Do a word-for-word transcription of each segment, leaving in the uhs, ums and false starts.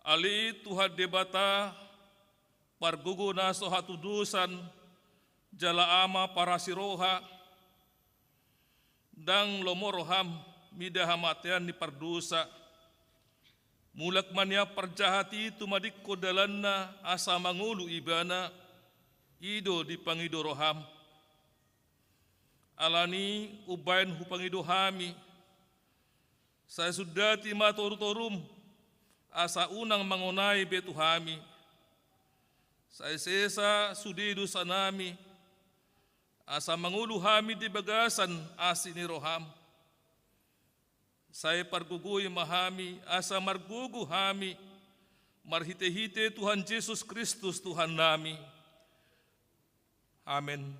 Ale Tuhan Debata, pargogo na so hatudosan, jala Ama parasi roha, ndang lomo roham mida hamatean ni pardosa. Mulak ma nian parjahat i tumadingkon dalanna asa mangolu ibana, i do dipangido roham. Alani i umbahen hupangido hami, sai sundati ma torutorum, asa unang mangonai be tu hami. Sai sesa sude dosanami, asa mangolu hami di bagasan asi ni roham. Sai pargogoi ma hami, asa margogo hami, marhitehite Tuhan Jesus Kristus Tuhannami. Amen.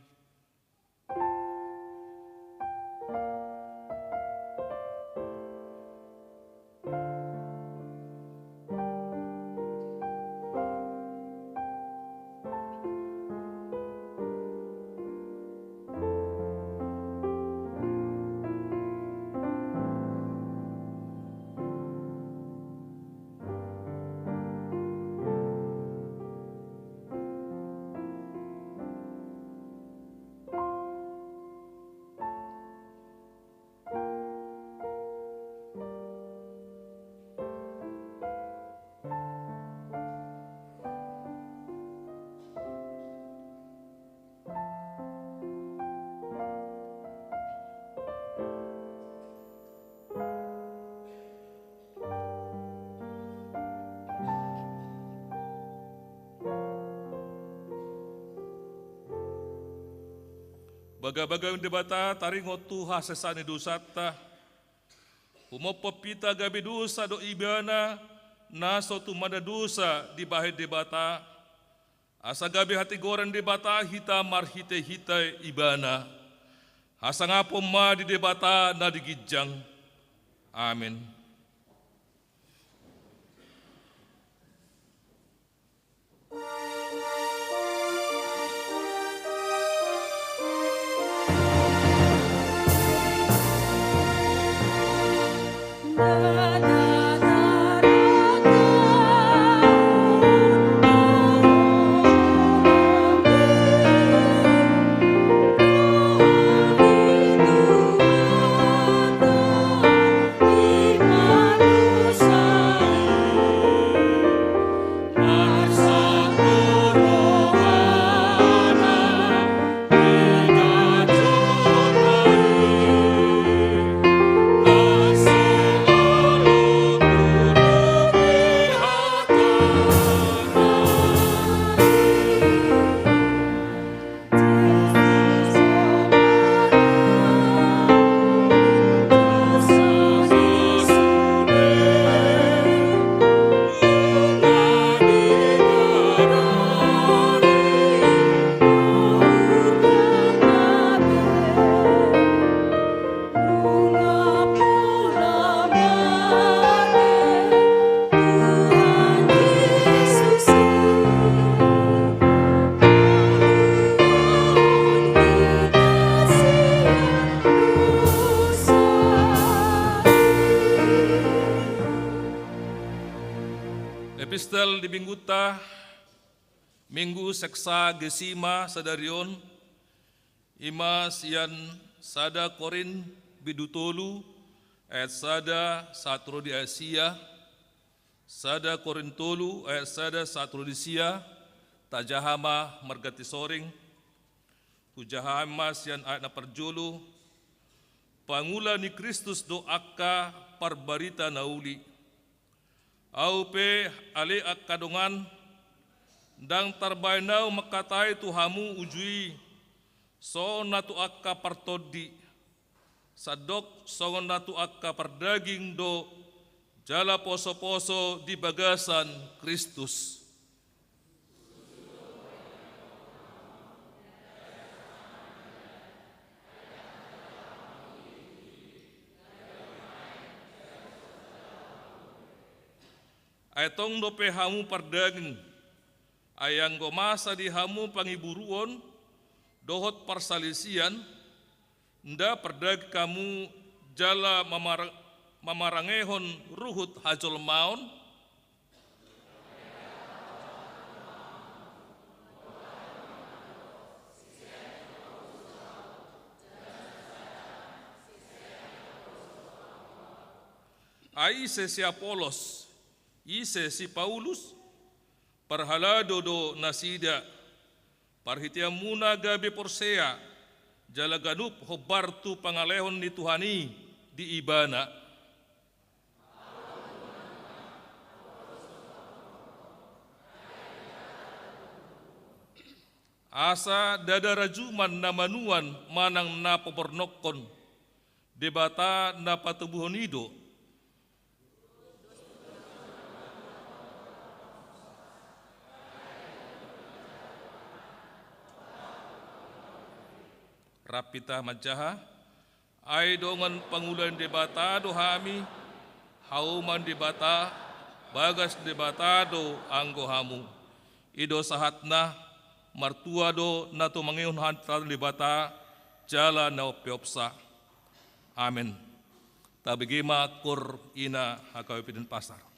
Bagabaga ni Debata taringot tu hasesaan ni dosanta, humophop hita gabe dosa do ibana na so tumanda dosa dibahen Debata, asa gabe hatigoran Debata hita marhitehite ibana. Hasangapon ma di Debata na di ginjang. Amen. Epistel di minggunta, Minggu Sexagesima sadari on, i ma sian sada Korint bindu tolu ayat sada sahat ro di ayat sia, sada Korint tolu ayat sada sahat ro di sia, tajaha ma marganti soring, hujaha ma sian ayat na parjolo, pangula ni Kristus do angka parbarita na uli. Ahu pe ale angka dongan, ndang tarbahen ahu mangkatai tu hamu uju i, songon na tu angka partondi, sandok songon na tu angka pardaging do, jala posoposo di bagasan Kristus. Ai tong dope hamu pardaging, ai anggo masa di hamu pangiburuon dohot parsalisian, nda pardaging hamu jala mamar-, mamarangehon ruhut hajolmaon? Ai ise si Apolos, ise si Paulus? Parhalado do nasida. Parhiteanmuna gabe porsea, jala ganup hombar tu pangalehon ni Tuhan i di ibana. Asa ndada rajuman na manuan manang na pobornokkon, Debata na patubuhon i do. Rap hita manjaha. Ai dongan pangula ni Debata do hami, hauma ni Debata, bagas ni Debata do anggo hamu. I do sahatna. Martua do na tumangihon hata ni Debata, jala na umpeopsa. Amen. Tabege ma Koor, ina, HKBP Denpasar.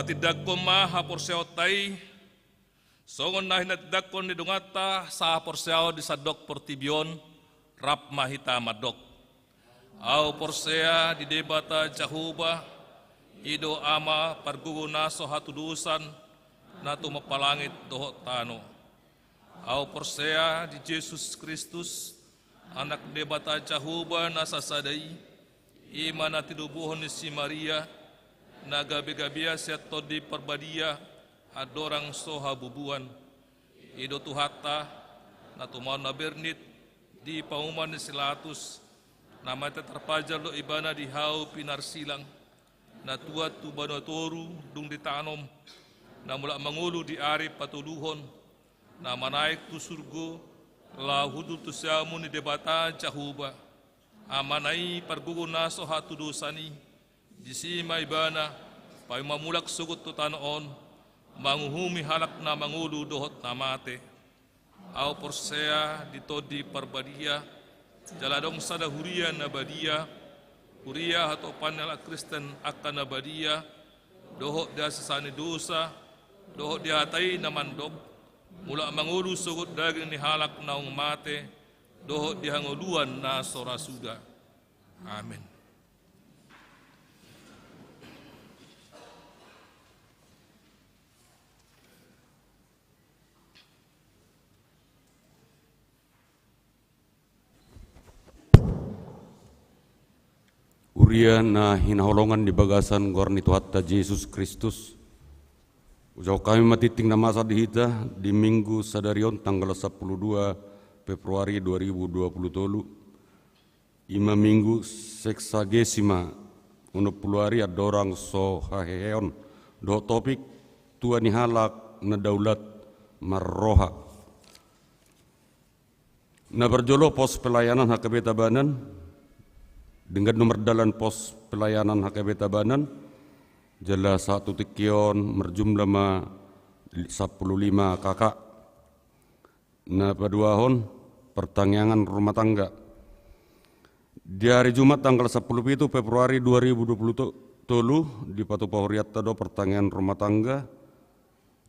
Tindangkon ma haporseaonta i, songon na hinatindangkon ni donganta sahaporseaon di sandok portibi on. Rap ma hita mandok. Au porsea di Debata Jahowa, i do Ama pargogo na so hatudosan, na tumompa langit dohot tano. Au porsea di Jesus Kristus, Anak Debata Jahowa na sasada i, i ma na tinobohon ni si Maria, na gabe-gabea sian Tondi Parbadia, andorang so habubuan. I do Tuhanta, na tumaon na bernit, di pauma ni si Latus, na mate tarpajal do ibana di hau pinarsilang, na tuat tu banua toru dung ditanom, na mulak mangolu di ari patoluhon, na manaek tu surgo, laho hundul tu siamun ni Debata Jahowa, Amana i pargogo na so hatudosan i. Disi ma ibana, paima mulak sogot tu tano on, manguhumi halak na mangolu dohot na mate. Au porsea di Tondi Parbadia, jala adong sada huria na badia, huria hatopan ni halak Kristen angka na badia, dohot di hasesaan ni dosa, dohot di hata i na mandok, mulak mangolu sogot daging ni halak naung mate, dohot di hangoluan na so ra suda. Amen. Huria na hinaholongan di bagasan goar ni Tuhanta Jesus Kristus. Hujahahon hami ma tingting na masa di hita di Minggu sadari on tanggal sampulu dua Februari dua ribu dua pulu tolu. I ma Minggu Sexagesima, onom pulu ari andorang so haheheon, dohot topik: Tua ni halak na daulat marroha. Na parjolo pos pelayanan H K B Tabanan, denggan do mardalan pos pelayanan H K B Tabanan, jala sahat tu tingki on marjumlah ma sampulu lima K K. Na paduahon, partangiangan rumah tangga. Di ari Jumat tanggal sampulu pitu Februari dua ribu dua pulu tolu, dipatupa hurianta do partangiangan rumah tangga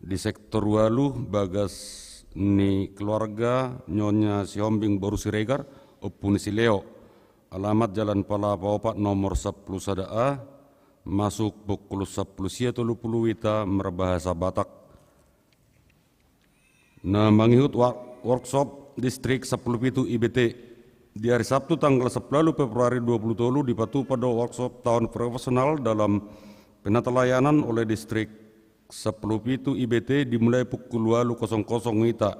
di sektor ualu, bagas ni keluarga Nyonya Sihombing boru Siregar, ompu ni si Leo. Alamat Jalan Palapa opat nomor sampulu sada A, masuk pukul sampulu sia tolu pulu WITA, marbahasa Batak. Na mangihut wa-, workshop Distrik sampulu pitu I B T. Di ari Sabtu tanggal sampulu ualu Februari dua pulu tolu, dipatupa do workshop taon profesional dalam penatalayanan oleh Distrik sampulu pitu I B T, dimulai pukul ualu kosong kosong WITA,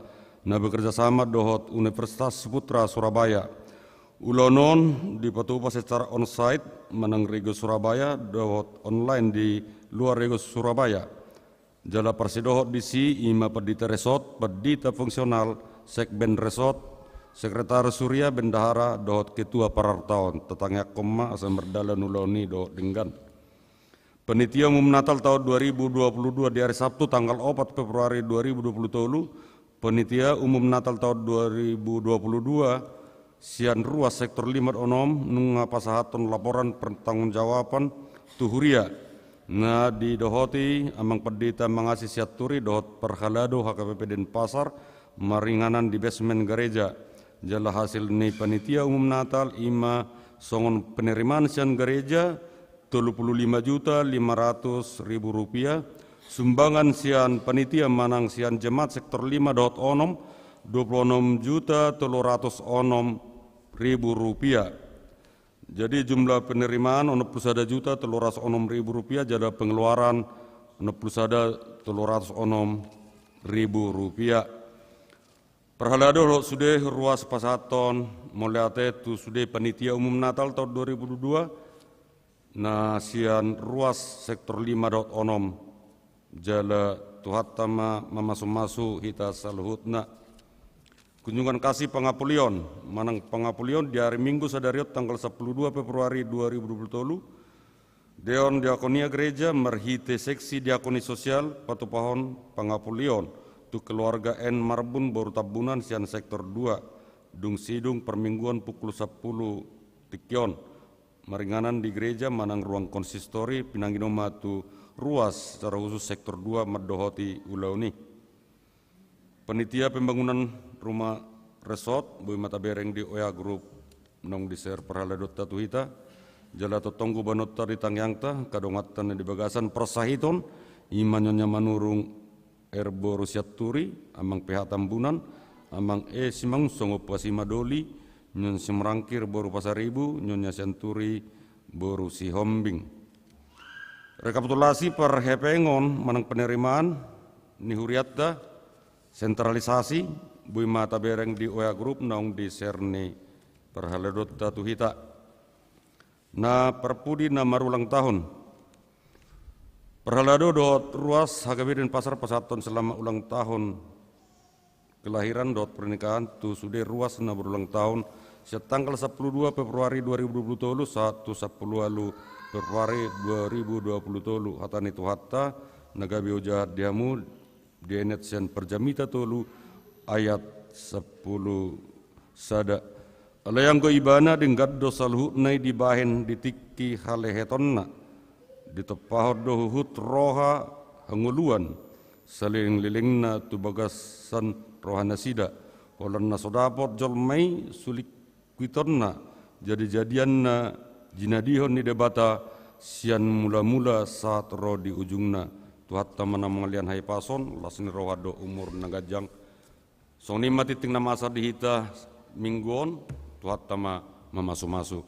na bekerja sama dohot Universitas Saputra Surabaya. Ulaon on dipatupa secara onsite manang Rego Surabaya dohot online di luar Rego Surabaya. Jala parsidohot disi i ma pandita resort, pandita fungsional, sekben resort, sekretaris huria, bendahara dohot ketua parartaon. Tatangiangkon ma asa mardalan ulaon i dohot denggan. Panitia umum Natal taon dua ribu dua pulu dua di ari Sabtu tanggal opat Februari dua ribu dua pulu tolu, panitia umum Natal taon dua ribu dua pulu dua sian ruas sektor lima onom nunga pasahathon laporan pertanggungjawaban tu huria. Na didohoti Amang Pandita Mangasi Sianturi dohot parhalado H K B P Denpasar maringanan di basement gareja. Jala hasil ni panitia umum Natal i ma songon penerimaan sian gareja, tolu pulu lima juta lima ratus ribu rupiah, sumbangan sian panitia manang sian jemaat sektor lima dohot onom, dua pulu onom juta tolu ratus onom ribu rupiah. Jadi jumlah penerimaan onom pulu sada juta tolu ratus onom ribu rupiah, jala pengeluaran onom pulu sada tolu ratus onom ribu rupiah. Parhalado dohot sude ruas pasahathon mauliate tu sude panitia umum Natal taon dua ribu dua puluh dua, na sian ruas sektor lima dohot onom, jala Tuhanta ma mamasumasu hita saluhutna. Kunjungan kasih pangapulion, manang pangapulion di ari Minggu sadari on tanggal sampulu dua Februari dua ribu dua puluh tolu, Dewan Diakonia Gereja marhite seksi diakoni sosial patupahon pangapulion tu keluarga N Marbun boru Tambunan sian sektor dua, dung sidung parmingguan pukul sampulu tingki on. maringanan di gereja manang ruang konsistori, pinangido ma tu ruas secara khusus sektor dua mandohoti ulaon i. Panitia pembangunan rumah resort, boi ma tabereng di O A Group naung di-share parhaladaonta tu hita, jala tongtong gubanonta di tangiangta, angka donganta na di bagasan parsahiton, i ma Nyonya Manurung R boru Sianturi, Amang P H Tambunan, Amang E Simangunsong Ompung Simadoli, Nyonya Simarangkir boru Pasaribu, Nyonya Sianturi boru Sihombing. Rekapitulasi parhepengon manang penerimaan ni hurianta, sentralisasi, boi ma tabereng di O A Group naung di-share ni parhaladaonta tu hita. Na parpudi na marulang tahun. Parhalado dohot ruas H K B Denpasar pasahathon selamat ulang tahun kelahiran dohot pernikahan tu sude ruas na berulang tahun sian tanggal sampulu dua Februari dua ribu dua puluh tolu sahat tu sampulu ualu Februari dua ribu dua puluh tolu. Hata ni Tuhanta na gabe ojahan di hamu dienet sian Parjamita tolu ayat sampulu sada. Alai anggo Ibana denggan do saluhutna i dibahen di tingki halehetonna, ditompahon do huhut roha hangoluan salelenglelengna tu bagasan rohanasida, holan na so dapot jolma i sulingkitonna, jadijadianna, jinadihon ni Debata sian mulamula sahat ro di ujungna. Tuhanta ma na mangalean hahipason, las ni roha dohot umur na ganjang. Songon i ma tingting na masa di hita minggu on, Tuhanta ma mamasumasu.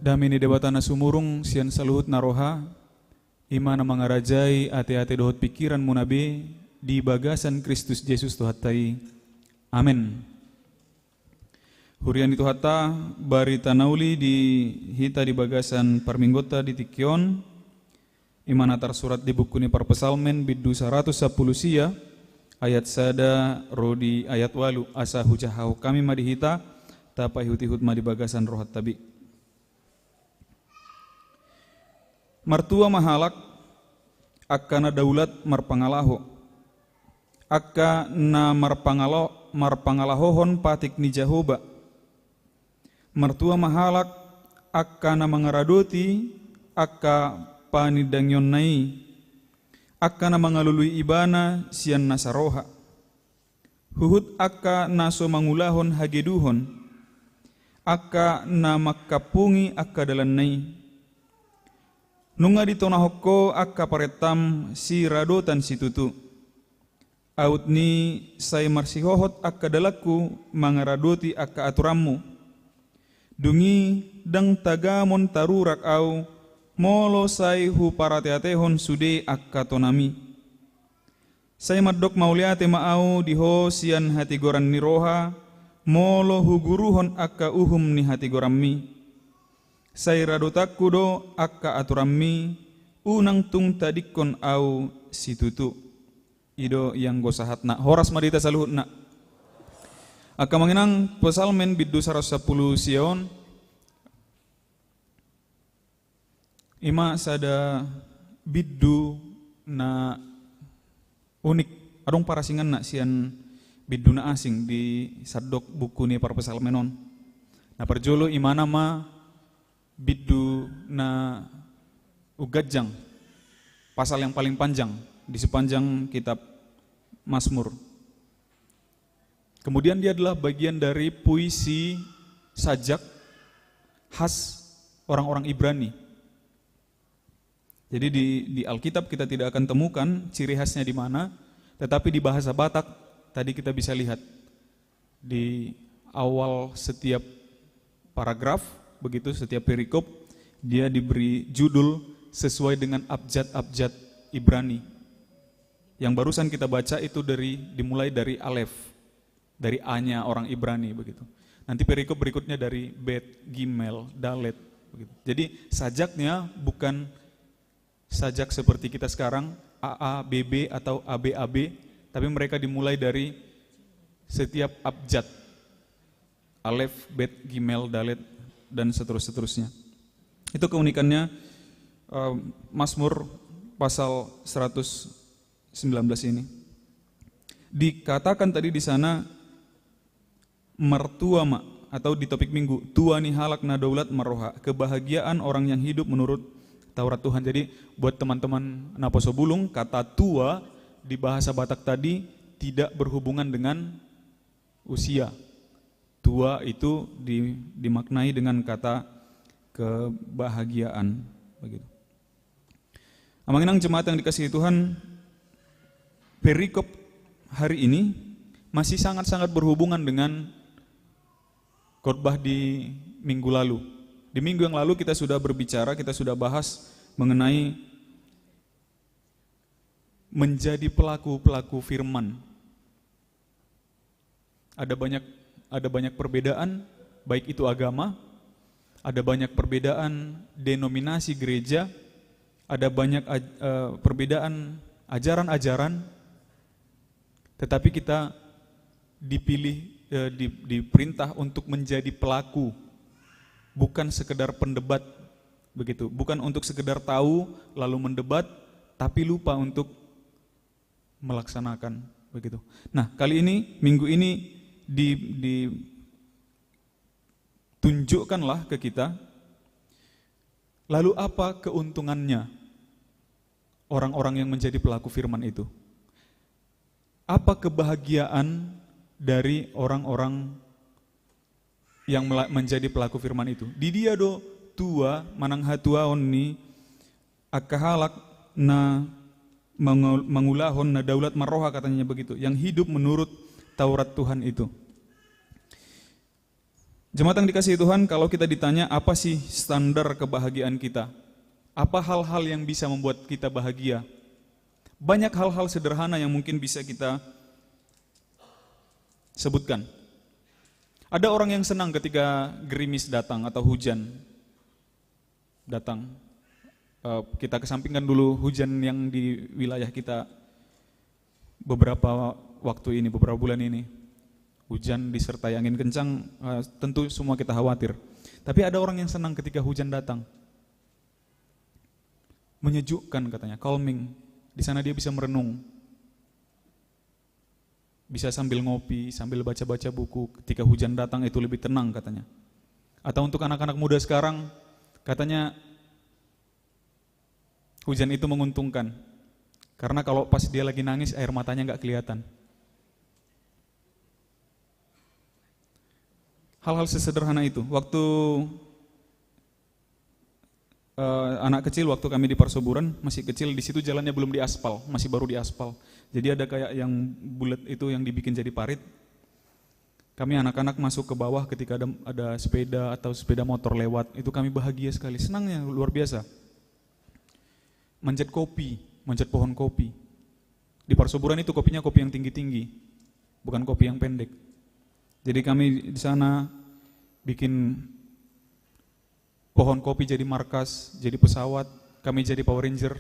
Dame ni Debata na sumurung sian saluhut na roha, i ma na mangarajai ateate dohot pingkiranmuna be di bagasan Kristus Jesus Tuhanta i. Amen. Huria ni Tuhanta, barita na uli di hita di bagasan parmingguonta di tingki on, i ma na tarsurat di buku ni Parpsalmen bindu saratus sampulu sia, ayat sada ro di ayat ualu, asa hujahahon hami ma di hita, tapaihutihut ma di bagasan rohanta be. Martua ma halak, angka na daulat marpangalaho, angka na marpangalo-, marpangalahohon patik ni Jahowa. Martua ma halak, angka na mangaradoti angka panindangionna i, angka na mangalului Ibana sian na saroha. Huhut angka na so mangulahon hageduhon, angka na mangkapungi angka dalanna i. Nunga ditonahon Ho angka parentam siradotan situtu. Aut ni sai marsihohot angka dalanku mangaradoti angka aturanmu. Dung i ndang tagamon tarurak ahu, molo sai huparateatehon sude angka tonami. Sai mandok mauliate ma ahu di Ho sian hatigoran ni roha, molo huguruhon angka uhum ni hatigoranmi. Sai radotanku do angka aturanmi, unang tung tadingkon ahu situtu. I do ianggo sahatna. Horas ma di hita saluhutna. Angka amang inang, Psalmen bindu saratus sampulu sia on, i ma sada bindu na unik, adong parasinganna sian bindu na asing di sandok buku ni Parpsalmen on. Na parjolo, imana ma bindu na umganjang, pasal yang paling panjang di sepanjang kitab Mazmur. Kemudian dia adalah bagian dari puisi sajak khas orang-orang Ibrani. Jadi di, di Alkitab kita tidak akan temukan ciri khasnya di mana, tetapi di bahasa Batak tadi kita bisa lihat di awal setiap paragraf, begitu, setiap perikop, dia diberi judul sesuai dengan abjad-abjad Ibrani. Yang barusan kita baca itu dari, dimulai dari Alef, dari A-nya orang Ibrani, begitu. Nanti perikop berikutnya dari Bet, Gimel, Dalet, begitu. Jadi sajaknya bukan sajak seperti kita sekarang, A A B B atau A B A B, tapi mereka dimulai dari setiap abjad. Alef, Bet, Gimel, Dalet, dan seterus-seterusnya. Itu keunikannya, eh, Mazmur pasal seratus sembilan belas ini. Dikatakan tadi di sana, martua ma, atau di topik minggu, tua ni halak na daulat marroha, kebahagiaan orang yang hidup menurut Taurat Tuhan. Jadi buat teman-teman naposo bulung, kata tua di bahasa Batak tadi tidak berhubungan dengan usia. Tua itu di, dimaknai dengan kata kebahagiaan, begitu. Amang inang jemaat yang dikasihi Tuhan, perikop hari ini masih sangat-sangat berhubungan dengan khotbah di minggu lalu. Di minggu yang lalu kita sudah berbicara, kita sudah bahas mengenai menjadi pelaku-pelaku firman. Ada banyak, ada banyak perbedaan, baik itu agama, ada banyak perbedaan denominasi gereja, ada banyak aj- eh, perbedaan ajaran-ajaran, tetapi kita dipilih, eh, di- diperintah untuk menjadi pelaku, bukan sekedar pendebat, begitu. Bukan untuk sekedar tahu lalu mendebat, tapi lupa untuk melaksanakan, begitu. Nah, kali ini, minggu ini di- ditunjukkanlah ke kita, lalu apa keuntungannya orang-orang yang menjadi pelaku firman itu? Apa kebahagiaan dari orang-orang yang mela- menjadi pelaku firman itu? Di dia do tua manang hatuaon ni angka halak na mangul- mangulahon na daulat marroha, katanya begitu, yang hidup menurut Taurat Tuhan itu. Jemaat yang dikasihi Tuhan, kalau kita ditanya apa sih standar kebahagiaan kita? Apa hal-hal yang bisa membuat kita bahagia? Banyak hal-hal sederhana yang mungkin bisa kita sebutkan. Ada orang yang senang ketika gerimis datang atau hujan datang. Eh, kita kesampingkan dulu hujan yang di wilayah kita beberapa waktu ini, beberapa bulan ini. Hujan disertai angin kencang, eh, tentu semua kita khawatir. Tapi ada orang yang senang ketika hujan datang. Menyejukkan katanya, calming. Di sana dia bisa merenung. Bisa sambil ngopi, sambil baca-baca buku. Ketika hujan datang itu lebih tenang katanya. Atau untuk anak-anak muda sekarang, katanya hujan itu menguntungkan. Karena kalau pas dia lagi nangis, air matanya nggak kelihatan. Hal-hal sesederhana itu. Waktu, eh, anak kecil, waktu kami di Parsoburan, masih kecil, di situ jalannya belum diaspal, masih baru diaspal. Jadi ada kayak yang bulat itu yang dibikin jadi parit. Kami anak-anak masuk ke bawah ketika ada, ada sepeda atau sepeda motor lewat, itu kami bahagia sekali, senangnya luar biasa. Manjat kopi, manjat pohon kopi. Di Parsoburan itu kopinya kopi yang tinggi-tinggi, bukan kopi yang pendek. Jadi kami di sana bikin pohon kopi jadi markas, jadi pesawat, kami jadi Power Ranger.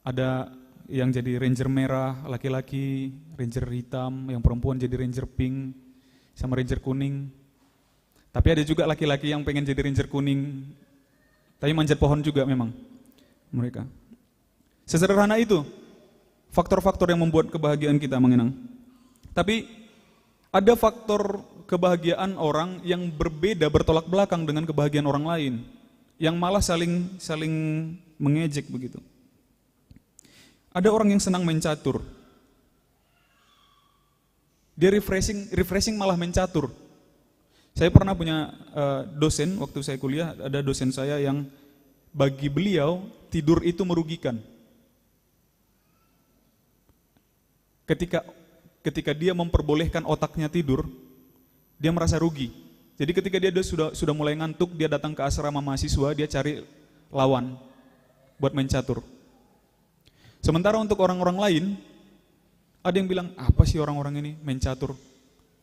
Ada yang jadi ranger merah, laki-laki, ranger hitam, yang perempuan jadi ranger pink, sama ranger kuning. Tapi ada juga laki-laki yang pengen jadi ranger kuning, tapi manjat pohon juga memang mereka. Sesederhana itu faktor-faktor yang membuat kebahagiaan kita, Amang Inang. Tapi ada faktor kebahagiaan orang yang berbeda, bertolak belakang dengan kebahagiaan orang lain, yang malah saling saling mengejek begitu. Ada orang yang senang main catur. Dia refreshing, refreshing malah main catur. Saya pernah punya, eh, dosen waktu saya kuliah, ada dosen saya yang bagi beliau tidur itu merugikan. Ketika ketika dia memperbolehkan otaknya tidur, dia merasa rugi. Jadi ketika dia, dia sudah sudah mulai ngantuk, dia datang ke asrama mahasiswa, dia cari lawan buat main catur. Sementara untuk orang-orang lain, ada yang bilang, "Apa sih orang-orang ini main catur?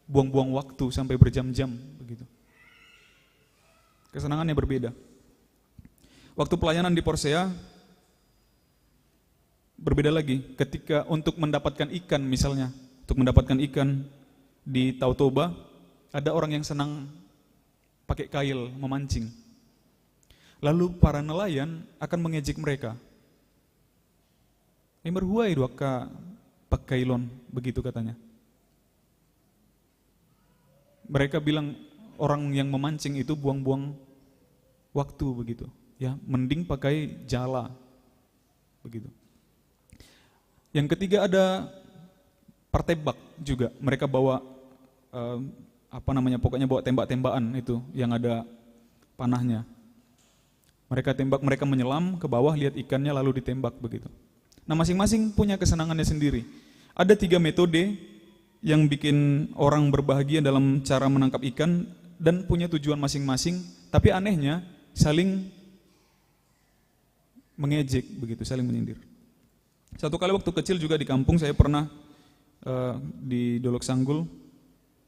Buang-buang waktu sampai berjam-jam," begitu. Kesenangannya berbeda. Waktu pelayanan di Porsea, berbeda lagi. Ketika untuk mendapatkan ikan misalnya, untuk mendapatkan ikan di Tao Toba, ada orang yang senang pakai kail memancing. Lalu para nelayan akan mengejek mereka. "Eh, marhua i do angka pangkailon," begitu katanya. Mereka bilang orang yang memancing itu buang-buang waktu begitu. Ya, mending pakai jala. Begitu. Yang ketiga ada partembak juga. Mereka bawa, eh, apa namanya, pokoknya bawa tembak-tembakan itu yang ada panahnya. Mereka tembak, mereka menyelam ke bawah, lihat ikannya, lalu ditembak begitu. Nah, masing-masing punya kesenangannya sendiri. Ada tiga metode yang bikin orang berbahagia dalam cara menangkap ikan dan punya tujuan masing-masing. Tapi anehnya saling mengejek begitu, saling menyindir. Satu kali waktu kecil juga di kampung saya pernah, eh, di Dolok Sanggul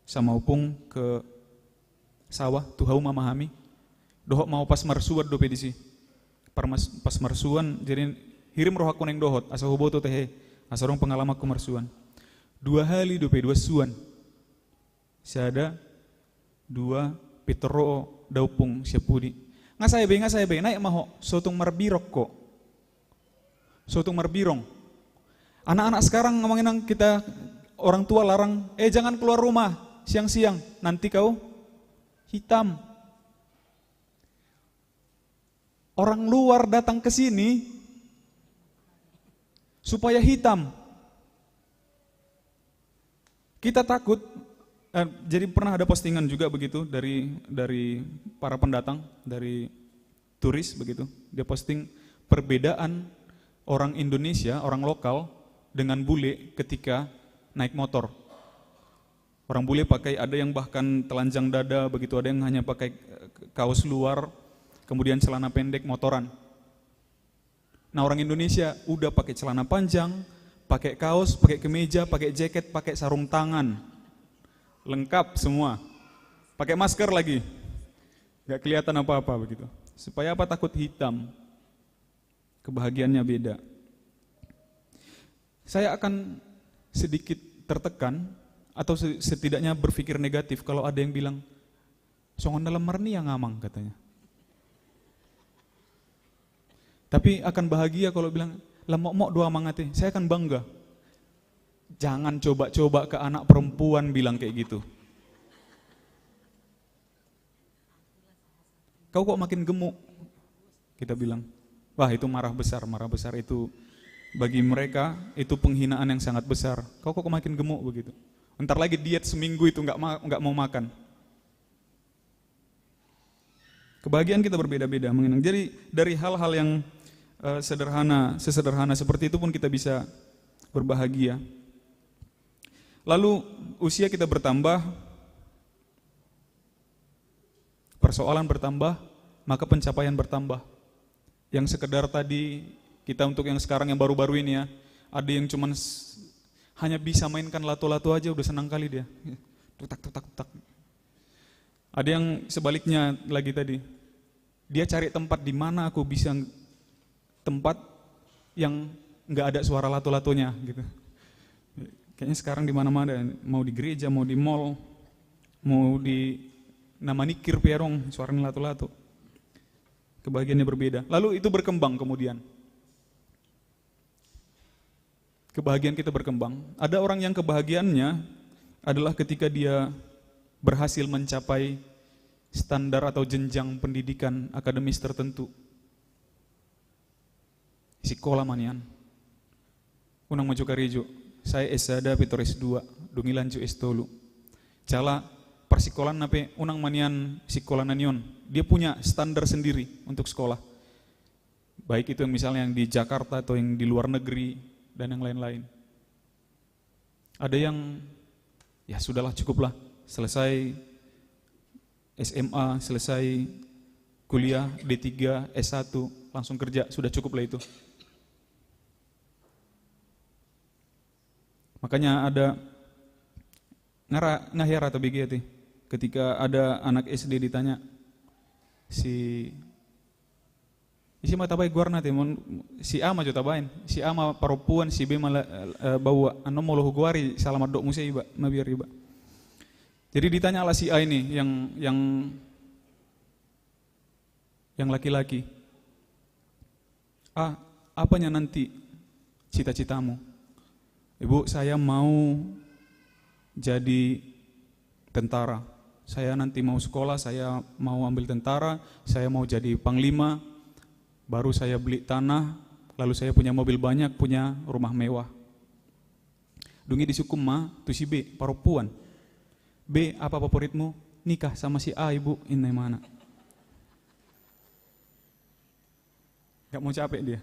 sama opung ke sawah, tu hau mamahami. Dohot mau pas marsuan dope disi. Parmas-, pas marsuan, jadi hirim rohangku naeng dohot, asa huboto tehe, asa adong pengalamanku marsuan. Dua hali dope, dua suan. Sada, dua, pintor ro da opung sian pudi. Nga sae be, nga sae be, naek ma ho, so tung marbirong ho. So tung marbirong. Anak-anak sekarang, amang inang, kita orang tua larang, "Eh, jangan keluar rumah siang-siang, nanti kau hitam." Orang luar datang ke sini supaya hitam. Kita takut, eh, jadi pernah ada postingan juga begitu dari, dari para pendatang, dari turis begitu. Dia posting perbedaan orang Indonesia, orang lokal, dengan bule ketika naik motor. Orang bule pakai, ada yang bahkan telanjang dada begitu, ada yang hanya pakai, eh, kaos luar, kemudian celana pendek, motoran. Nah, orang Indonesia udah pakai celana panjang, pakai kaos, pakai kemeja, pakai jaket, pakai sarung tangan. Lengkap semua. Pakai masker lagi. Nggak kelihatan apa-apa begitu. Supaya apa? Takut hitam. Kebahagiaannya beda. Saya akan sedikit tertekan atau se-, setidaknya berpikir negatif kalau ada yang bilang, "Songon na lam marniang amang," katanya. Tapi akan bahagia kalau bilang, "Lam mokmok do amang ate." Saya akan bangga. Jangan coba-coba ke anak perempuan bilang kayak gitu. "Kau kok makin gemuk?" kita bilang. Wah, itu marah besar, marah besar itu. Bagi mereka, itu penghinaan yang sangat besar. "Kau kok makin gemuk begitu? Ntar lagi diet seminggu itu, nggak ma-, nggak mau makan." Kebahagiaan kita berbeda-beda, amang inang. Jadi, dari hal-hal yang, eh, sederhana, sesederhana seperti itu pun kita bisa berbahagia. Lalu, usia kita bertambah, persoalan bertambah, maka pencapaian bertambah. Yang sekedar tadi, kita untuk yang sekarang yang baru-baru ini ya, ada yang cuman s-, hanya bisa mainkan lato-lato aja udah senang kali dia. Tutak, tutak, tutak. Ada yang sebaliknya lagi tadi. Dia cari tempat di mana aku bisa ng-, tempat yang nggak ada suara lato-latonya gitu. Kayaknya sekarang di mana-mana, mau di gereja, mau di mall, mau di na manikir pe adong suara ni lato-lato. Kebahagiaannya berbeda. Lalu itu berkembang kemudian. Kebahagiaan kita berkembang. Ada orang yang kebahagiaannya adalah ketika dia berhasil mencapai standar atau jenjang pendidikan akademis tertentu. Sikola ma nian. Unang ma jo karejo, sae S sada pintor S dua, dung i lanjut S tolu. Jala parsikolaanna pe unang ma nian sikola na nion. Dia punya standar sendiri untuk sekolah. Baik itu yang misalnya yang di Jakarta atau yang di luar negeri dan yang lain-lain. Ada yang, "Ya sudahlah, cukuplah. Selesai S M A, selesai kuliah D tiga, S satu, langsung kerja, sudah cukuplah itu." Makanya ada, nga ra-, nga hea ra tabege ate, ketika ada anak S D ditanya, si, ise ma tabaen goarna ate, mon-, si A ma jo tabaen, si A ma parompuan, si B ma la-, eh, baoa, annon molo hugoari sala mandok muse iba, mabiar iba. Jadi ditanya lah si A ini, yang, yang yang laki-laki, "A, apanya nanti cita-citamu?" "Ibu, saya mau jadi tentara, Saya nanti mau sekolah, saya mau ambil tentara, saya mau jadi panglima, baru saya beli tanah, lalu saya punya mobil banyak, punya rumah mewah. Dung i disungkun ma tu si B, parompuan. "B, apa favoritmu?" "Nikah sama si A, Ibu," inna imana. Gak mau capek dia.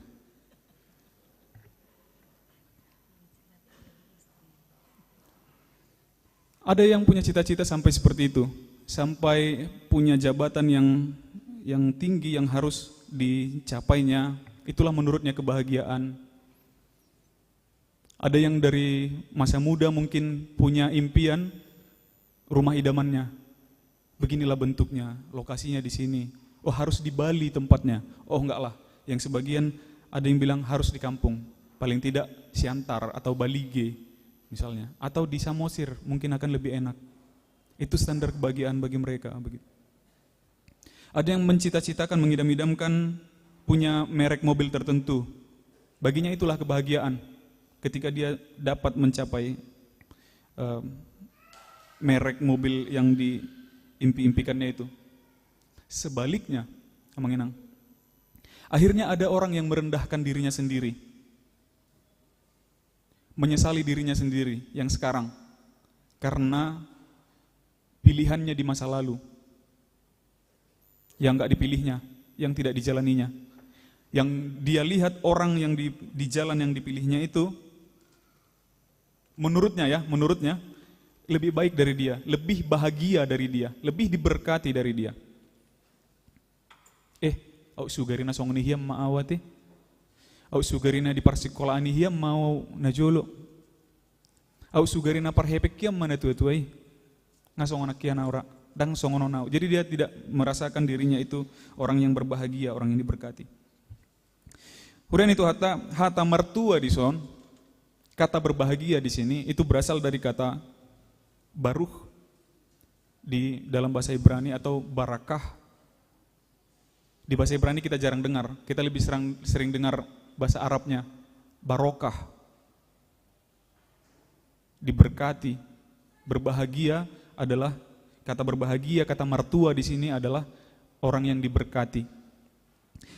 Ada yang punya cita-cita sampai seperti itu, sampai punya jabatan yang yang tinggi yang harus dicapainya, itulah menurutnya kebahagiaan. Ada yang dari masa muda mungkin punya impian rumah idamannya. Beginilah bentuknya, lokasinya di sini. Oh, harus di Bali tempatnya. Oh, enggak lah. Yang sebagian ada yang bilang harus di kampung. Paling tidak Siantar atau Balige misalnya. Atau di Samosir mungkin akan lebih enak. Itu standar kebahagiaan bagi mereka begitu. Ada yang mencita-citakan, mengidam-idamkan punya merek mobil tertentu. Baginya itulah kebahagiaan ketika dia dapat mencapai, eh, merek mobil yang diimpi-impikannya itu. Sebaliknya, Amang Inang, akhirnya ada orang yang merendahkan dirinya sendiri, menyesali dirinya sendiri yang sekarang karena pilihannya di masa lalu yang nggak dipilihnya, yang tidak dijalaninya. Yang dia lihat orang yang di, di jalan yang dipilihnya itu, menurutnya ya, menurutnya lebih baik dari dia, lebih bahagia dari dia, lebih diberkati dari dia. Eh, au sugari na songon i hian ma au ate. Au sugari na di parsikolaan i hian ma au na jolo. Au sugari na parhepeng hian ma na tua-tua i. Nga songon akia na ora, dang songon on au. Jadi dia tidak merasakan dirinya itu orang yang berbahagia, orang yang diberkati. Huria ni Tuhanta, hata martua dison, kata berbahagia di sini itu berasal dari kata baruh di dalam bahasa Ibrani atau barakah. Di bahasa Ibrani kita jarang dengar, kita lebih serang, sering dengar bahasa Arabnya, barokah. Diberkati. Berbahagia adalah, kata berbahagia, kata martua di sini adalah orang yang diberkati.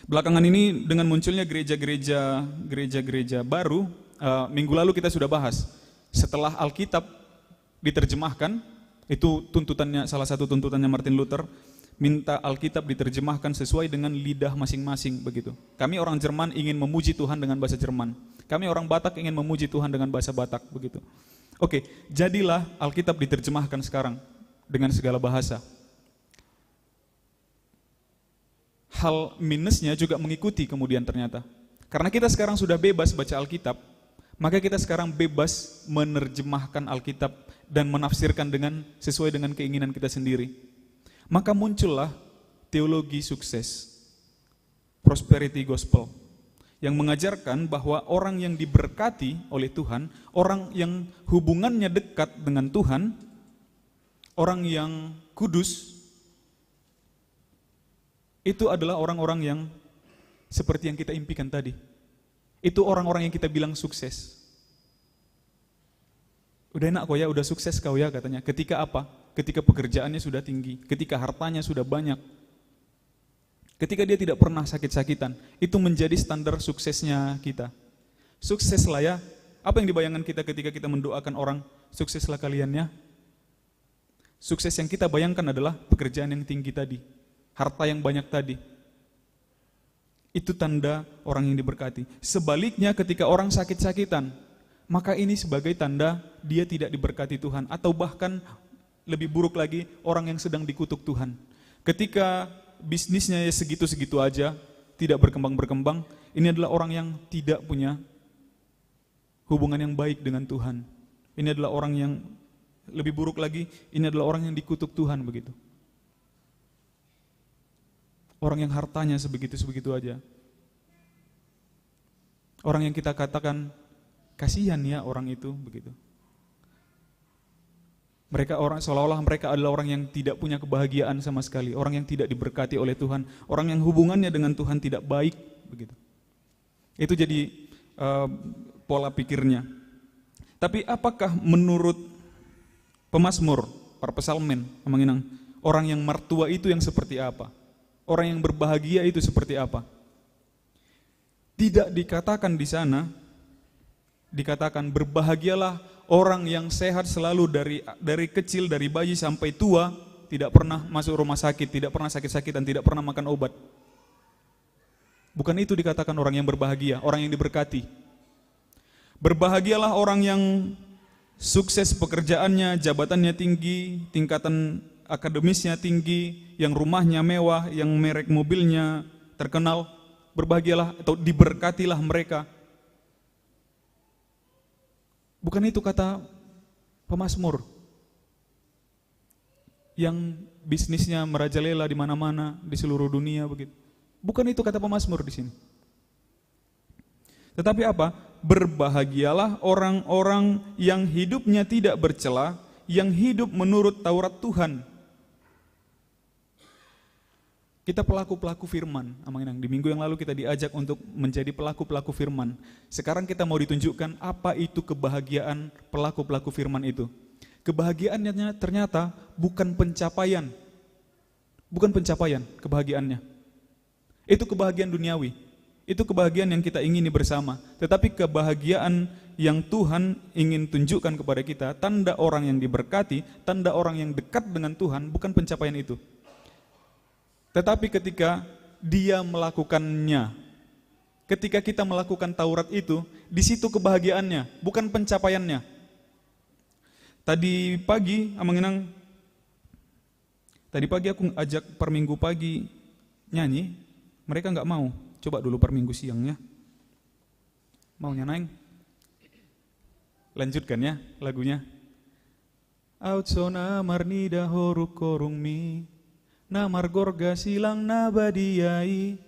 Belakangan ini dengan munculnya gereja-gereja, gereja-gereja baru, eh, minggu lalu kita sudah bahas. Setelah Alkitab diterjemahkan, itu tuntutannya, salah satu tuntutannya Martin Luther, minta Alkitab diterjemahkan sesuai dengan lidah masing-masing begitu. Kami orang Jerman ingin memuji Tuhan dengan bahasa Jerman. Kami orang Batak ingin memuji Tuhan dengan bahasa Batak begitu. Oke, jadilah Alkitab diterjemahkan sekarang dengan segala bahasa. Hal minusnya juga mengikuti kemudian ternyata. Karena kita sekarang sudah bebas baca Alkitab, maka kita sekarang bebas menerjemahkan Alkitab dan menafsirkan dengan, sesuai dengan keinginan kita sendiri. Maka muncullah teologi sukses, prosperity gospel, yang mengajarkan bahwa orang yang diberkati oleh Tuhan, orang yang hubungannya dekat dengan Tuhan, orang yang kudus, itu adalah orang-orang yang seperti yang kita impikan tadi. Itu orang-orang yang kita bilang sukses. "Udah enak kau ya, udah sukses kau ya," katanya. Ketika apa? Ketika pekerjaannya sudah tinggi, ketika hartanya sudah banyak, ketika dia tidak pernah sakit-sakitan. Itu menjadi standar suksesnya kita. Sukses lah ya. Apa yang dibayangkan kita ketika kita mendoakan orang, "Sukseslah kalian ya"? Sukses yang kita bayangkan adalah pekerjaan yang tinggi tadi, harta yang banyak tadi. Itu tanda orang yang diberkati. Sebaliknya, ketika orang sakit-sakitan, maka ini sebagai tanda dia tidak diberkati Tuhan, atau bahkan lebih buruk lagi, orang yang sedang dikutuk Tuhan. Ketika bisnisnya ya segitu-segitu aja, tidak berkembang-berkembang, ini adalah orang yang tidak punya hubungan yang baik dengan Tuhan. Ini adalah orang yang, lebih buruk lagi, ini adalah orang yang dikutuk Tuhan begitu. Orang yang hartanya sebegitu-sebegitu aja. Orang yang kita katakan, "Kasihan ya orang itu," begitu. Mereka orang, seolah-olah mereka adalah orang yang tidak punya kebahagiaan sama sekali, orang yang tidak diberkati oleh Tuhan, orang yang hubungannya dengan Tuhan tidak baik, begitu. Itu jadi, eh, pola pikirnya. Tapi apakah menurut pemazmur, Para psalmen, Amang Inang. Orang yang mertua itu yang seperti apa? Orang yang berbahagia itu seperti apa? Tidak dikatakan di sana, dikatakan, "Berbahagialah orang yang sehat selalu dari, dari kecil, dari bayi sampai tua, tidak pernah masuk rumah sakit, tidak pernah sakit-sakitan, tidak pernah makan obat." Bukan itu dikatakan orang yang berbahagia, orang yang diberkati. Berbahagialah orang yang sukses pekerjaannya, jabatannya tinggi, tingkatan akademisnya tinggi, yang rumahnya mewah, yang merek mobilnya terkenal. Berbahagialah atau diberkatilah mereka. Bukan itu kata pemazmur yang bisnisnya merajalela di mana-mana, di seluruh dunia begitu. Bukan itu kata pemazmur di sini. Tetapi apa? "Berbahagialah orang-orang yang hidupnya tidak bercela, yang hidup menurut Taurat Tuhan." Kita pelaku-pelaku firman, Amang Inang. Di minggu yang lalu kita diajak untuk menjadi pelaku-pelaku firman. Sekarang kita mau ditunjukkan apa itu kebahagiaan pelaku-pelaku firman itu. Kebahagiaannya ternyata bukan pencapaian. Bukan pencapaian kebahagiaannya. Itu kebahagiaan duniawi. Itu kebahagiaan yang kita ingini bersama. Tetapi kebahagiaan yang Tuhan ingin tunjukkan kepada kita, tanda orang yang diberkati, tanda orang yang dekat dengan Tuhan, bukan pencapaian itu. Tetapi ketika dia melakukannya, ketika kita melakukan Taurat itu, di situ kebahagiaannya, bukan pencapaiannya. Tadi pagi, Amang Inang, tadi pagi aku ajak per minggu pagi nyanyi, mereka nggak mau. Coba dulu per minggu siang ya. Maunya naeng? Lanjutkan ya lagunya. Aut so na marnida horuk-horungmi, na margorga silang na badia i.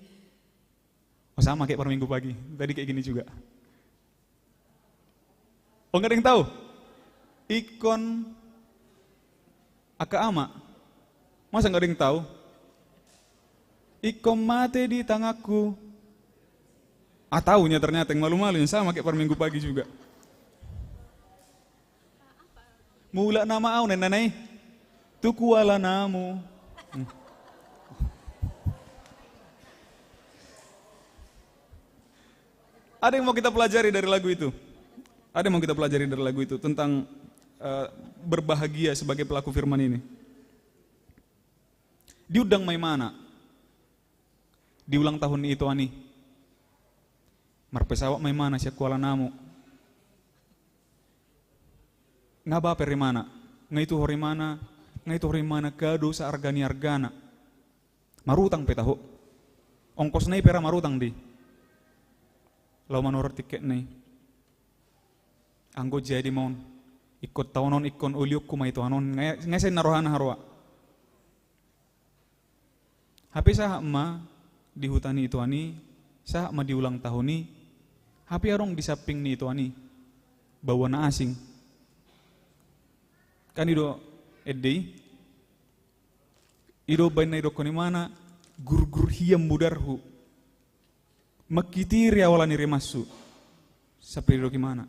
Oh, sama kayak per minggu pagi. Tadi kayak gini juga. Oh, nggak ada yang tahu? Ingkon, angka ama. Masa nggak ada yang tahu? Ingkon mate di tanganku. Ah, taunya ternyata yang malu-malu yang sama kayak per minggu pagi juga. Mulak nama au nena nai. Tu kuala namu. Hmm. Ada yang mau kita pelajari dari lagu itu? Ada yang mau kita pelajari dari lagu itu tentang, eh, berbahagia sebagai pelaku firman ini? Diundang ma imana di ulang tahun ni itoan i. Marpesawat ma imana sian Kuala Namu. Nga baper imana, nga ituhor imana, nga ituhor imana kado saarga ni argana. Marutang pe taho. Ongkosna i pe ra marutang di. Laho manuhor tiketna i. Anggo jadi ma on, ingkon taon on ingkon olihonku ma itoan on, nga, nga sai na rohana haroa. Hape sahat ma di huta ni itoan i, sahat ma di ulang tahun i, hape adong di samping ni itoan i baoa na asing. Kan i do ende i, i do baen na idokkon imana, gurgur hian mudarhu. Mangkitiri au ala ni rimashu. Sampe didok imana.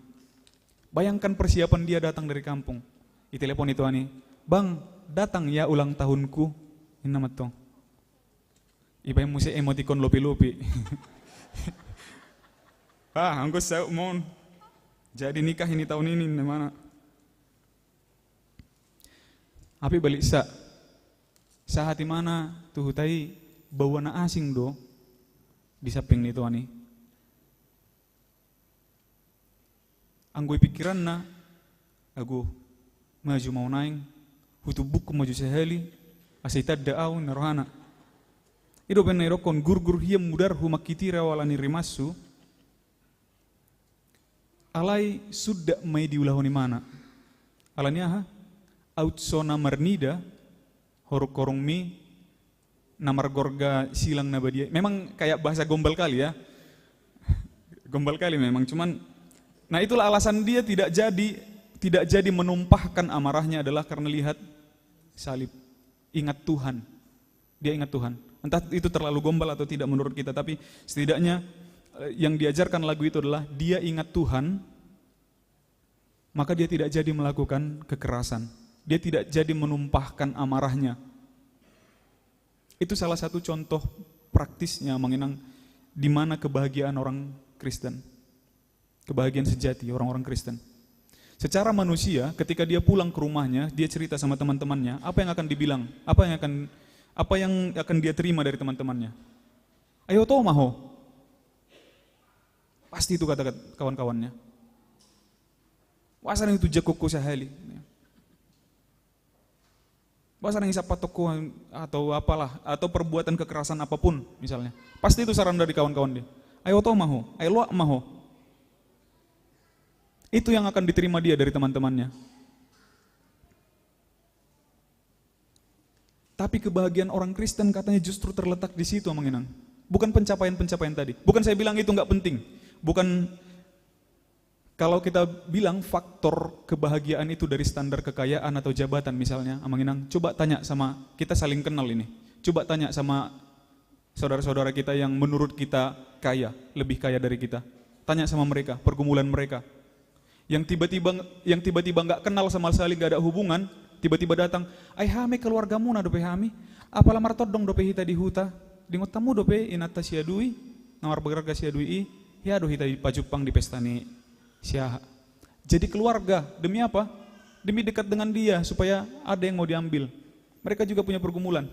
Bayangkan persiapan dia datang dari kampung. Ditelepon itoan i, "Bang, datang ya ulang tahunku." Ninna mantong. Ibaen muse emoticon lopi-lopi. Ah, anggo saut ma on. Jadi nikah ini tahun ini, ninna imana. Hape baliksa. Sahat imana tu huta i baoa na asing do di samping ni itoan i. Anggo i pikiranna, ago, maju ma au naeng, hutumbukku maju sahali, asa itanda au ninna rohana. I do baen na idokkon gurgur hian mudarhu mangkitiri au ala ni rimashu. Alai sundat ma i diulahon imana. Ala ni aha? Aut so na marnida horung-horungmi, na margorga silang na badia. Memang kayak bahasa gombal kali ya. Gombal kali memang, cuman, nah, itulah alasan dia tidak jadi, tidak jadi menumpahkan amarahnya adalah karena lihat salib. Ingat Tuhan. Dia ingat Tuhan. Entah itu terlalu gombal atau tidak menurut kita, tapi setidaknya, eh, yang diajarkan lagu itu adalah dia ingat Tuhan, maka dia tidak jadi melakukan kekerasan. Dia tidak jadi menumpahkan amarahnya. Itu salah satu contoh praktisnya, Amang Inang, di mana kebahagiaan orang Kristen. Kebahagiaan sejati orang-orang Kristen. Secara manusia, ketika dia pulang ke rumahnya, dia cerita sama teman-temannya, apa yang akan dibilang? Apa yang akan, apa yang akan dia terima dari teman-temannya? "Ai oto ma ho." Pasti itu kata kawan-kawannya. "Boasa nunga tu jangkon ho sahali?" "Boasa nunga sampathon ho?" Atau apalah, atau perbuatan kekerasan apapun misalnya. Pasti itu saran dari kawan-kawan dia. "Ai oto ma ho, ai loak ma ho." Itu yang akan diterima dia dari teman-temannya. Tapi kebahagiaan orang Kristen katanya justru terletak di situ, Amang Inang. Bukan pencapaian-pencapaian tadi. Bukan saya bilang itu nggak penting. Bukan, kalau kita bilang faktor kebahagiaan itu dari standar kekayaan atau jabatan misalnya, Amang Inang, coba tanya sama, kita saling kenal ini. Coba tanya sama saudara-saudara kita yang menurut kita kaya, lebih kaya dari kita. Tanya sama mereka, pergumulan mereka. Yang tiba-tiba, yang tiba-tiba nggak kenal sama sekali, nggak ada hubungan, tiba-tiba datang, "Ai hami keluargamuna dope hami, apala martondong dope hita di huta, diingot hamu dope inanta si Adui, na marbarga si Adui i, hea do hita dipajumpang di pesta ni si aha." Jadi keluarga, demi apa? Demi dekat dengan dia, supaya ada yang mau diambil. Mereka juga punya pergumulan.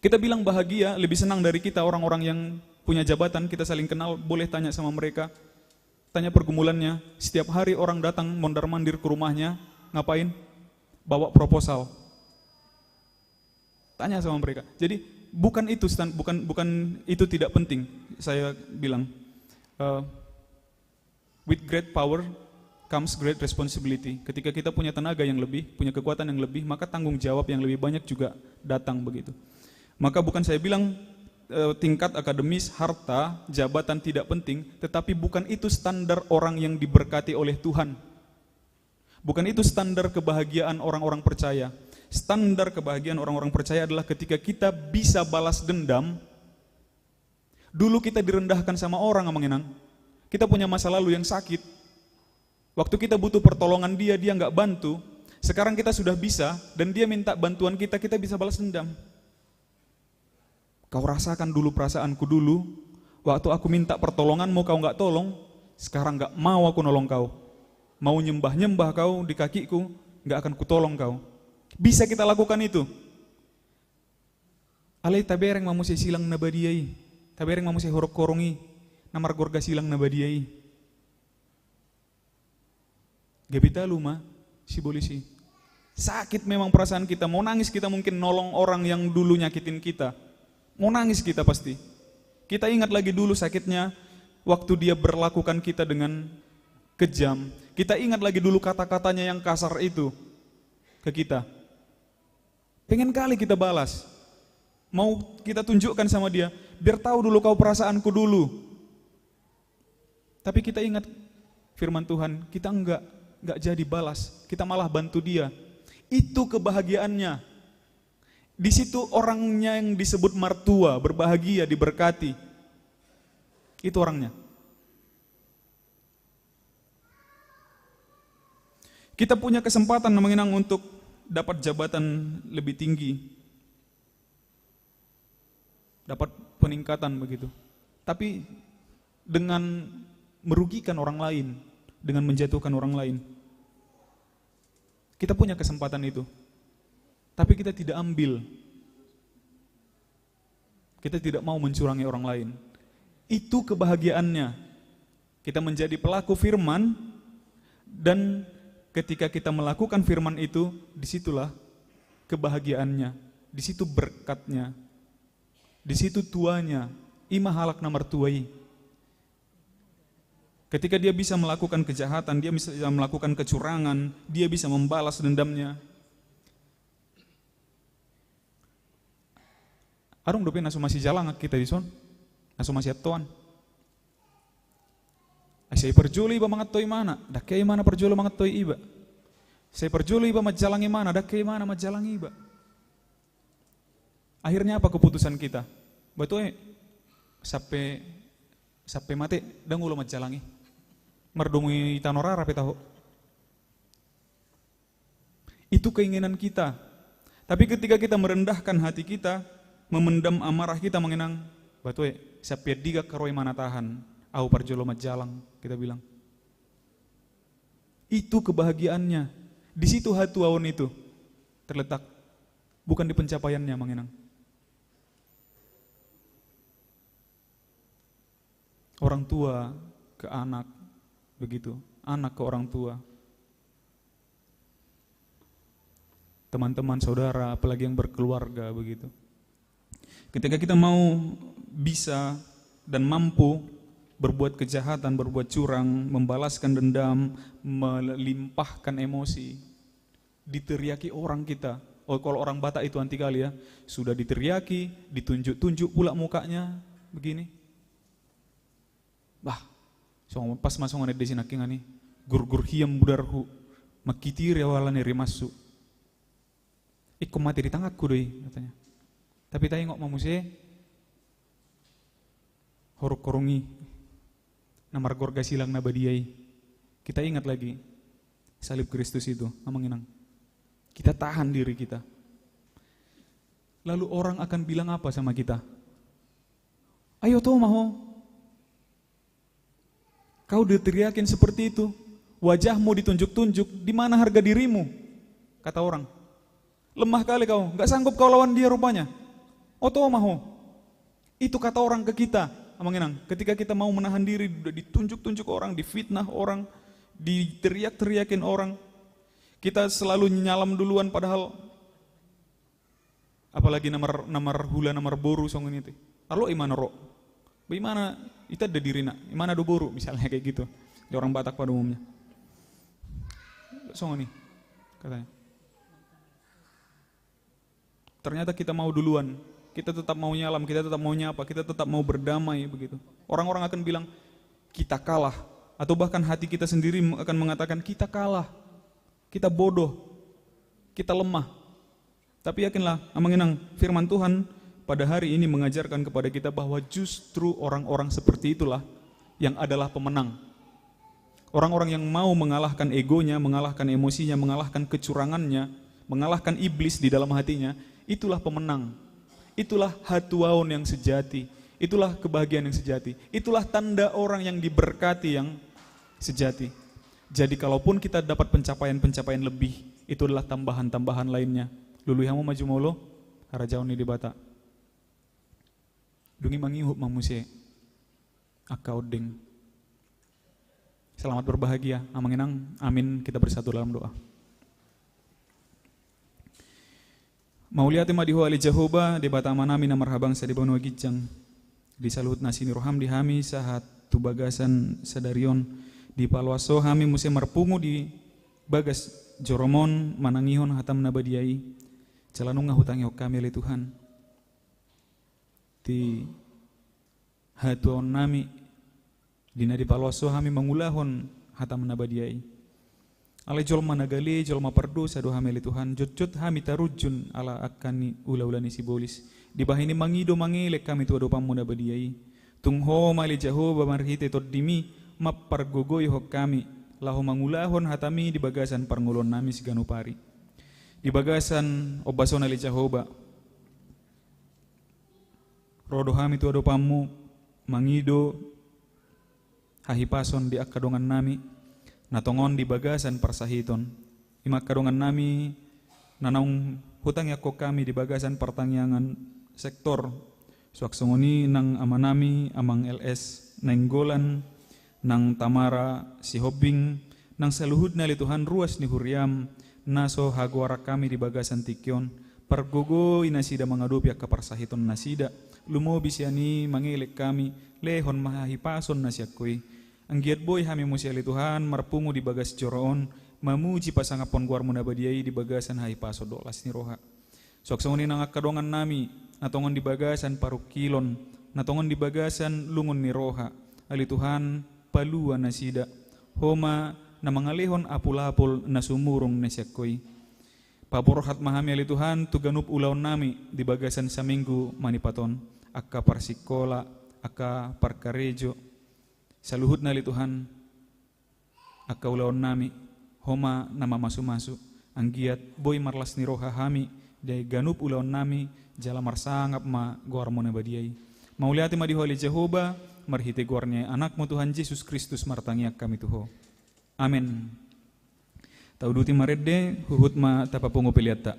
Kita bilang bahagia, lebih senang dari kita orang-orang yang punya jabatan, kita saling kenal, boleh tanya sama mereka, tanya pergumulannya. Setiap hari orang datang mondar-mandir ke rumahnya, ngapain? Bawa proposal. Tanya sama mereka. Jadi, bukan itu stan-, bukan, bukan itu tidak penting, saya bilang. Eh, With great power comes great responsibility. Ketika kita punya tenaga yang lebih, punya kekuatan yang lebih, maka tanggung jawab yang lebih banyak juga datang begitu. Maka bukan saya bilang, eh, tingkat akademis, harta, jabatan tidak penting, tetapi bukan itu standar orang yang diberkati oleh Tuhan. Bukan itu standar kebahagiaan orang-orang percaya. Standar kebahagiaan orang-orang percaya adalah ketika kita bisa balas dendam. Dulu kita direndahkan sama orang, Amang Inang. Kita punya masa lalu yang sakit. Waktu kita butuh pertolongan dia, dia nggak bantu. Sekarang kita sudah bisa, dan dia minta bantuan kita, kita bisa balas dendam. Kau rasakan dulu perasaanku dulu, waktu aku minta pertolonganmu, kau nggak tolong, sekarang nggak mau aku nolong kau. Mau nyembah-nyembah kau di kakiku, nggak akan kutolong kau. Bisa kita lakukan itu. Alai tabereng ma muse silang na badia i, tabereng ma muse horong-horong i, na margorga silang na badia i. Gabe talu ma sibolis i. Sakit memang perasaan kita, mau nangis kita mungkin nolong orang yang dulu nyakitin kita. Mau nangis kita pasti. Kita ingat lagi dulu sakitnya waktu dia berlakukan kita dengan kejam. Kita ingat lagi dulu kata-katanya yang kasar itu ke kita. Pengen kali kita balas. Mau kita tunjukkan sama dia, "Biar tahu dulu kau perasaanku dulu." Tapi kita ingat firman Tuhan, kita enggak, enggak jadi balas. Kita malah bantu dia. Itu kebahagiaannya. Di situ orangnya yang disebut martua, berbahagia, diberkati. Itu orangnya. Kita punya kesempatan, Amang Inang, untuk dapat jabatan lebih tinggi, dapat peningkatan begitu. Tapi dengan merugikan orang lain, dengan menjatuhkan orang lain. Kita punya kesempatan itu. Tapi kita tidak ambil. Kita tidak mau mencurangi orang lain. Itu kebahagiaannya. Kita menjadi pelaku firman, dan ketika kita melakukan firman itu, disitulah kebahagiaannya, di situ berkatnya, di situ tuanya, i ma halak na martua i. Ketika dia bisa melakukan kejahatan, dia bisa melakukan kecurangan, dia bisa membalas dendamnya. Adong dope na so masijalangan hita dison, na so masiantoan. Ai sai parjolo iba manganto imana, ndang hea imana parjolo manganto iba. Sai parjolo iba manjalang imana, ndang hea imana manjalang iba. Akhirnya apa keputusan kita? Ba toe, sampe, sampe mate, ndang olo manjalang i. Mardomu i tano rara pe taho. Itu keinginan kita. Tapi ketika kita merendahkan hati kita, memendam amarah kita, Amang Inang, bah toe, sampe andigan ro i manatahan, au parjolo manjalang, kita bilang. Itu kebahagiaannya. Di situ hatuaon itu terletak. Bukan di pencapaiannya, Amang Inang. Orang tua ke anak, begitu. Anak ke orang tua. Teman-teman, saudara, apalagi yang berkeluarga, begitu. Ketika kita mau, bisa, dan mampu berbuat kejahatan, berbuat curang, membalaskan dendam, melimpahkan emosi, diteriaki orang kita. Oh, kalau orang Batak itu anti kali ya, sudah diteriaki, ditunjuk-tunjuk pula mukanya, begini. Bah, songon, pas ma songon ende sinangkingan i, gurgur hian mudarhu, mangkitiri au ala ni rimashu. Ingkon mate di tanganku do i, katanya. Tapi taingot ma muse horunghorung i, na margorga silang na badia i. Kita ingat lagi salib Kristus itu, Amang Inang. Kita tahan diri kita. Lalu orang akan bilang apa sama kita? Ai oto ma ho. Kau diteriakin seperti itu, wajahmu ditunjuk-tunjuk, di mana harga dirimu? Kata orang. Lemah kali kau, nggak sanggup kau lawan dia rupanya. Oto ma ho. Itu kata orang ke kita, Amang Inang. Ketika kita mau menahan diri, udah ditunjuk-tunjuk orang, difitnah orang, diteriak-teriakin orang, kita selalu nyalam duluan, padahal apalagi na mar-, na marhula, na marboru songon i te. Alo, imana ro? Ba imana, itanda dirina, imana do boru, misalnya kayak gitu. Di orang Batak pada umumnya. Songon i, katanya. Ternyata kita mau duluan. Kita tetap mau nyalam, kita tetap mau nyapa, kita tetap mau berdamai, begitu. Orang-orang akan bilang, "Kita kalah." Atau bahkan hati kita sendiri akan mengatakan, "Kita kalah. Kita bodoh. Kita lemah." Tapi yakinlah, Amang Inang, firman Tuhan pada hari ini mengajarkan kepada kita bahwa justru orang-orang seperti itulah yang adalah pemenang. Orang-orang yang mau mengalahkan egonya, mengalahkan emosinya, mengalahkan kecurangannya, mengalahkan iblis di dalam hatinya, itulah pemenang. Itulah hatuaon yang sejati. Itulah kebahagiaan yang sejati. Itulah tanda orang yang diberkati yang sejati. Jadi, kalaupun kita dapat pencapaian-pencapaian lebih, itu adalah tambahan-tambahan lainnya. Lului hamu ma jumolo harajaon ni Debata. Dung i mangihut ma muse angka ondeng. Selamat berbahagia, Amang Inang. Amin. Kita bersatu dalam doa. Mauliate ma di Ho ale Jahowa, Debata Amanami na marhabangsa di banua ginjang. Di saluhut na asi ni roham di hami sahat tu bagasan sadari on, dipaloas Ho hami muse marpungu di bagas jorom on manangihon hatam na badia i. Jala nunga hutangihon hami ale Tuhan di hatuaonnami, di na dipaloas Ho hami mangulahon hatam na badia i. Alai jolma na gale, jolma pardosa do hami ale Tuhan, jotjot hami tarunjun ala angka ni ulaula ni sibolis. Dibahen i mangido mangelek hami tu adopanmu na badia i. Tung Ho ma ale Jahowa marhite tondimi mampargogoihon hami, laho mangulahon hatami di bagasan parngoluonnami siganup ari. Di bagasan ombas on ale Jahowa, ro do hami tu adopanmu, mangido hahipason di angka dongannami, na tongon di bagasan parsahiton. I ma angka dongannami, na naung hutangiangkon hami di bagasan partangiangan sektor. Suang songon i nang amanami, Amang L S Nainggolan, nang Tamara Sihombing, nang saluhutna ale Tuhan ruas ni huriam, na so hagoaran hami di bagasan tingki on, pargogoi nasida mangadopi angka parsahiton nasida, lumobi sian i mangelek hami, lehon ma hahipason na sian Ho i. Anggiat boi hami muse ale Tuhan, marpungu di bagas joro on, mamuji pasangaphon goarmu na badia i di bagasan hahipason dohot las ni roha. Suang songon i nang angka dongannami, na tongon di bagasan parungkilon, na tongon di bagasan lungun ni roha. Ale Tuhan, palua nasida. Ho ma na mangalehon apulapul na sumurung na sian Ho i. Paborhat ma hami ale Tuhan, tu ganup ulaonnami, di bagasan saminggu manipat on, angka parsingkola, angka parkarejo. Saluhutna ale Tuhan, angka ulaonnami, Ho ma na mamasumasu, Anggiat boi marlas ni roha hami di ganup ulaonnami, jala marsangap ma goarmu na badia i. Mauliate ma di Ho ale Jahowa, marhite goar ni Anakmu Tuhan Jesus Kristus martangiang hami tu Ho. Amen. Tauduti marende, huhut ma tapapungu peleanta.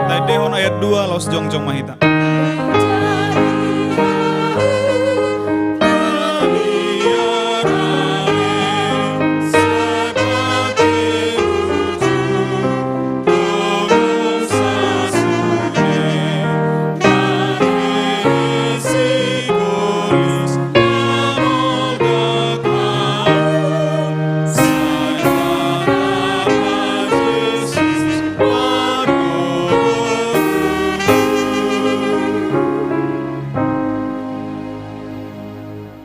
Taendehon ayat dua, laos jongjong ma hita.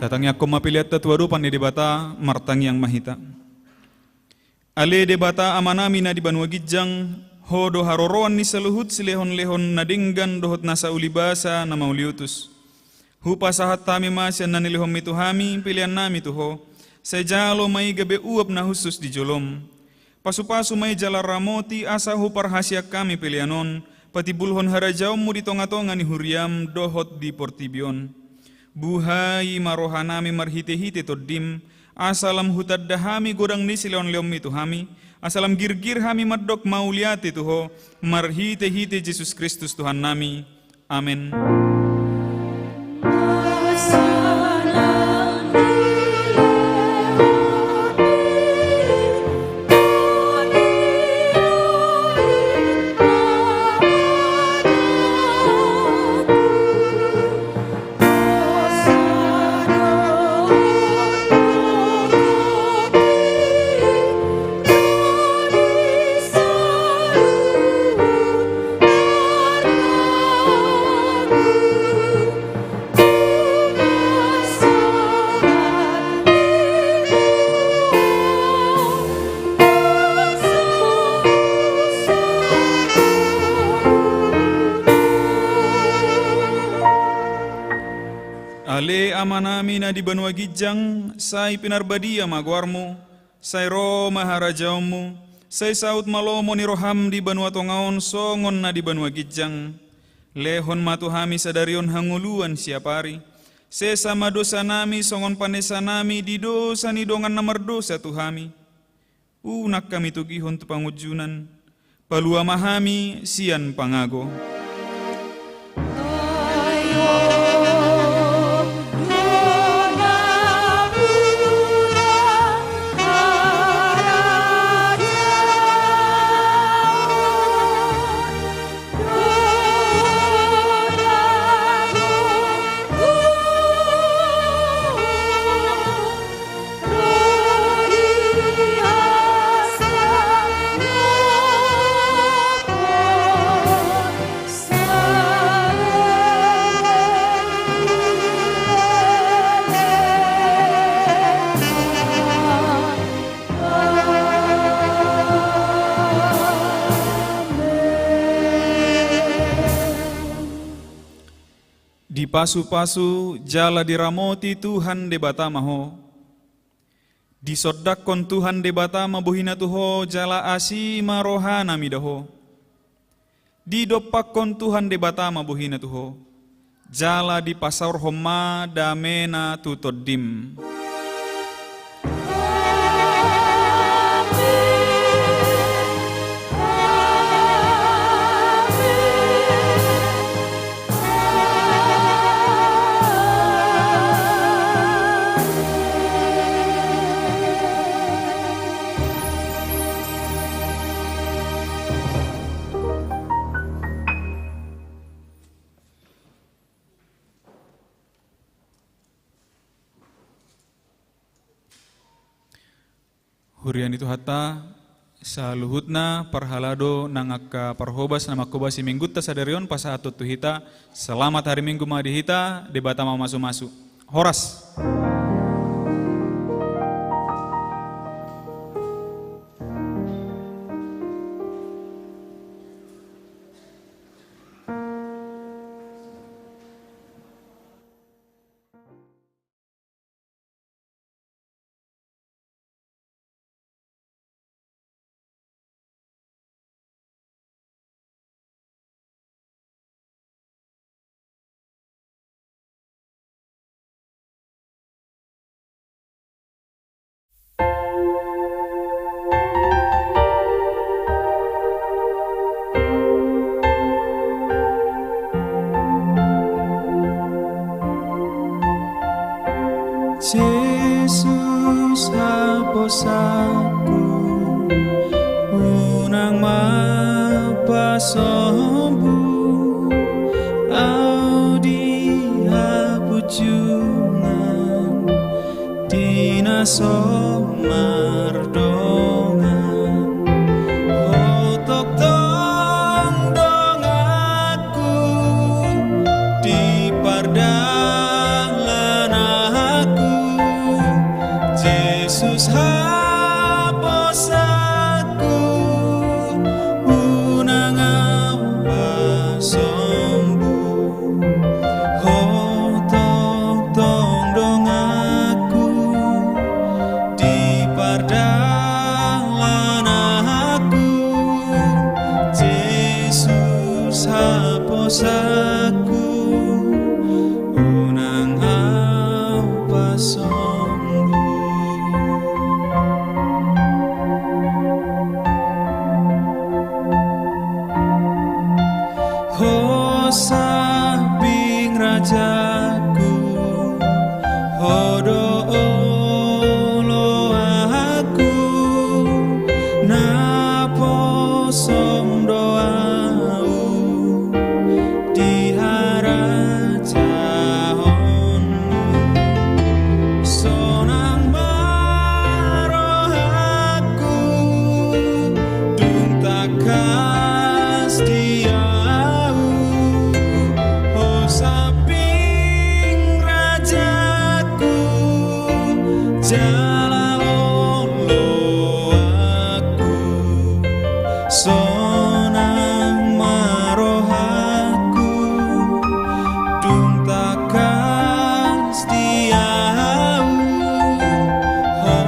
Tatangiangkon ma peleanta tu adopan ni Debata, martangiang ma hita. Ale Debata Amanami na di banua ginjang, Ho do haroroan ni saluhut silehonlehon na denggan dohot nasa ulibasa na mauliutus. Hupasahat hami ma sian na nilehonmi tu hami peleannami tu Ho, sai jalo ma i gabe uap na hushus di jolom. Pasupasu ma i jala ramoti asa huparhaseang hami pelean on patimbulhon harajaonmu di tongatonga ni huriam dohot di portibi on. Buhai ma rohanami marhitehite Tondim, asa lam hutanda hami godang ni silehonlehonmi tu hami, asa lam girgir hami mandok mauliate tu Ho, marhitehite Jesus Kristus Tuhannami. Amen. Ale Amanami na di banua ginjang, sai pinarbadia ma goarmu, sai ro ma harajaonmu, sai saut ma lomo ni roham di banua tonga on songon na di banua ginjang. Lehon ma tu hami sadari on hangoluan siapari. Sesa ma dosanami songon panesanami di dosa ni dongan na mardosa tu hami. Unang hami togihon tu pangunjunan, palua ma hami sian pangago. Dipasupasu jala diramoti Tuhan Debata ma ho. Disondangkon Tuhan Debata ma bohina tu ho jala asi ma rohana mida ho. Didompakkon Tuhan Debata ma bohina tu ho jala dipasaorhon ma damena tu tondim. Huria ni Tuhanta, saluhutna parhalado nang angka parhobas na manghobasi Minggunta sadari on pasahathon tu hita, selamat hari Minggu ma di hita, Debata ma mamasumasu. Horas. Jesus haposanku, unang ma pasombu au di hapujungan di na so mardongan. Ho tongtong donganku di pardalananku, Jesus haposanku, haposanku, unang ahu pasombu. Ho sambing rajaku, ho do oloanku, naposom do ahu di harajaonmu. Sonang ma rohangku, dung tangkas di ahu, ho sambing rajaku, jala oloanku. Sonang ma rohangku, dung tangkas di ahu, ho